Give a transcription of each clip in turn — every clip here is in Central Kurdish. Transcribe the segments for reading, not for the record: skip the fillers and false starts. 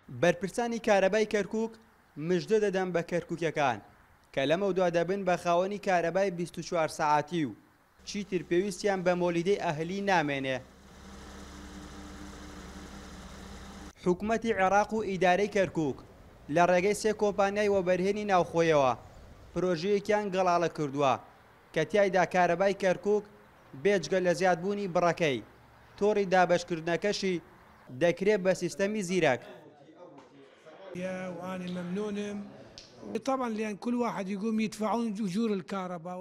بەرپرسانی کارەبای کەرکوک مژدە دەدەن بە کەرکوکیەکان کە لەمەودوا دەبن بە خاوەنی کارەبای 24 سەعاتی و چیتر پێویستیان بە مۆلیدەی ئەهلی نامێنێ. حکومەتی عێراق و ئیدارەی کەرکوک لە ڕێگەی سێ کۆمپانیای وەبەرهێنی ناوخۆیەوە پرۆژەیەکیان گەڵاڵە کردووە کە تیایدا کارەبای کەرکوک بێجگە لە زیادبوونی بڕەکەی، تۆڕی دابەشکردنەکەشی دەکرێ بە سیستەمی زیرەک.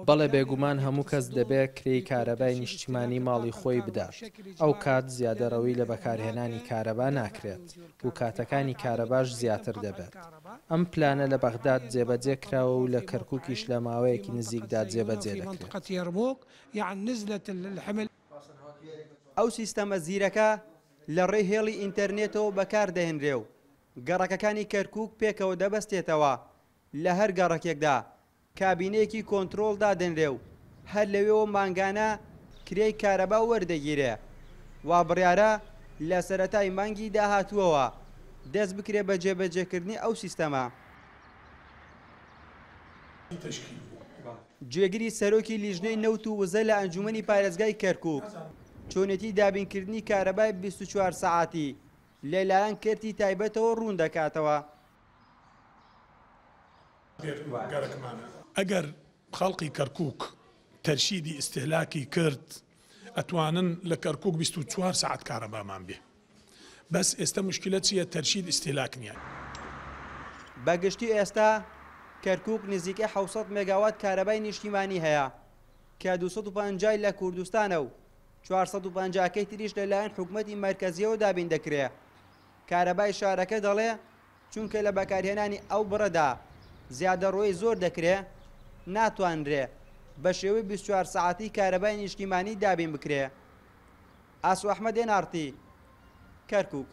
بەڵێ بێگومان هەموو کەس دەبێ کرێی کارەبای نیشتیمانی ماڵی خۆی بدات، ئەو کات زیادەڕەوی لە بەکارهێنانی کارەبا ناکرێت و کاتەکانی کارەباش زیاتر دەبێت. ئەم پلانە لە بەغداد جێبەجێ کراوە و لە کەرکوکیش لە ماوەیەکی نزیکدا جێبەجێ دەکرێت. ئەو سیستەمە زیرەکە لە ڕێی هێڵی ئینتەرنێتەوە بەکاردەهێنرێ و گەڕەکەکانی کەرکوک پێکەوە دەبەستێتەوە، لە هەر گەڕەکێکدا کابینەیەکی کۆنترۆڵ دادەنرێ و هەر لەوێوە مانگانە کرێی کارەبا وەردەگیرێ. وا بڕیارە لە سەرەتای مانگی داهاتووەوە دەست بکرێ بە جێبەجێکردنی ئەو سیستەمە. جێگری سەرۆکی لیژنەی نەوت و وزە لە ئەنجوومەنی پارێزگای کەرکووک، چۆنێتی دابینکردنی کارەبای 24 سەعاتی لەلایەن کەرتی تایبەتەوە روون دەکاتەوە. ئەگەر خەڵقی کەرکوک تەرشیدی ئیستهلاکی کرد ئەتوانن لە کەرکوک 24 سەعات کارەبامان بێ بەس ئێستە موشکیلە چیە تەرشید ئیستهلاک نیە. بە گشتی ئێستا کەرکوک نزیکەی 700 مێگاوات کارەبای نیشتیمانی هەیە کە 250 ی لە کوردستانە و 450 کەی تریش لەلایەن حکومەتی مەرکەزیەوە دابین دەکرێ. کارەبای شارەکە دەڵێ چونکە لە بەکارهێنانی ئەو بڕەدا زیادەڕۆیی زۆر دەکرێ، ناتوانرێ بە شێوەی 24 سەعاتی کارەبای نیشتیمانی دابین بکرێ. ئاسۆ ئەحمەد، ئێن ئاڕ تی، کەرکوک.